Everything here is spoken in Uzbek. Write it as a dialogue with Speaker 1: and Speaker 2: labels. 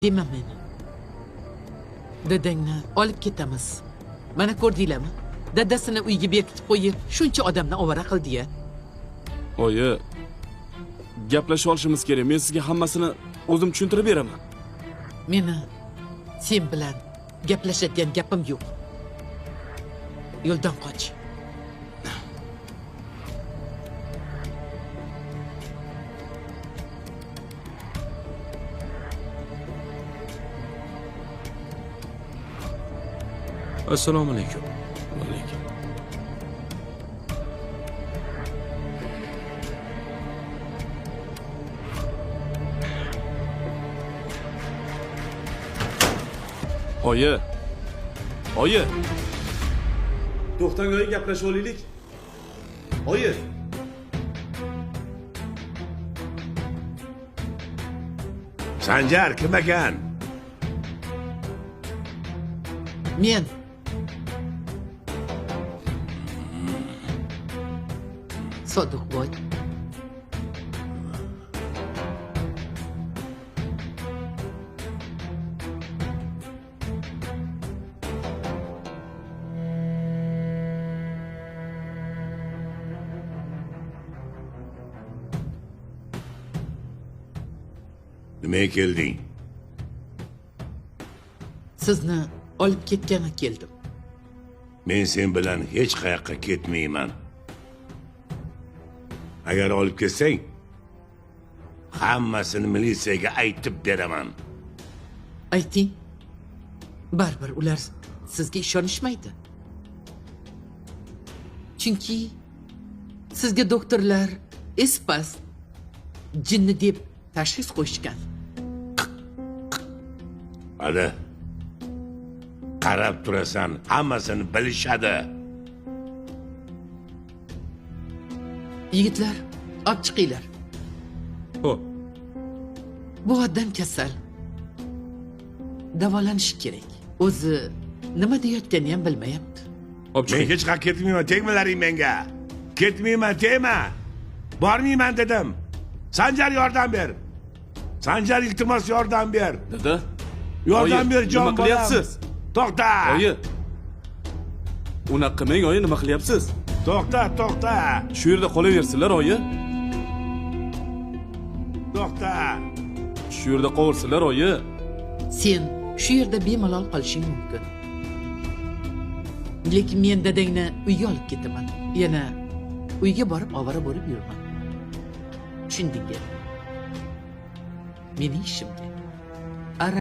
Speaker 1: Dema meni. Dadangni olib ketamiz. Mana ko'rdinglarmi? Dadasini uyga berkitib qo'yib, shuncha odamni ovora qildi-ya.
Speaker 2: Oyi, gaplashib olishimiz kerak. Men sizga hammasini o'zim tushuntirib beraman.
Speaker 1: Meni sen bilan gaplashadigan gapim yo'q. Yo'ldan qoch.
Speaker 3: Assalomu alaykum.
Speaker 2: Alaykum. Oyi. Oyi. To'xtang oyi, gaplashib olaylik. Oyi.
Speaker 4: Sanjar kim ekan?
Speaker 1: Men. Sodiqboy.
Speaker 4: Nimaga kelding?
Speaker 1: Sizni olib ketgani keldim.
Speaker 4: Men sen bilan hech qayoqqa ketmayman. Agar olib ketsang, hammasini militsiyaga aytib beraman.
Speaker 1: Ayting. Baribir ular sizga ishonishmaydi. Chunki sizga doktorlar espas jinni deb tashxis qo'yishgan.
Speaker 4: Hadi. Qarab turasan, hammasini bilishadi.
Speaker 1: Yigitlar, olib chiqinglar.
Speaker 3: Xo'p.
Speaker 1: Bu odam kasal. Davolanishi kerak. O'zi nima deyotganini ham bilmayapti.
Speaker 4: Men hech qayerga ketmayman, tegmalaring menga. Ketmayman, tegma. Bormayman dedim. Sanjar yordam ber. Sanjar iltimos yordam ber.
Speaker 2: Dada.
Speaker 4: Yordam ber jon
Speaker 2: bolam. Nima qilyapsiz?
Speaker 4: To'xta.
Speaker 2: Oyi. Unaqa qilmang oyi, nima qilyapsiz?
Speaker 4: To'xta, to'xta.
Speaker 2: Shu yerda qolaversinlar oyi.
Speaker 4: To'xta.
Speaker 2: Shu yerda qolaversinlar oyi.
Speaker 1: Sen shu yerda bemalol qolishing mumkin. Lekin men dadangni uyga olib ketaman. Yana uyga borib ovora bo'lib yurma. Tushundingmi? Mening ishimda.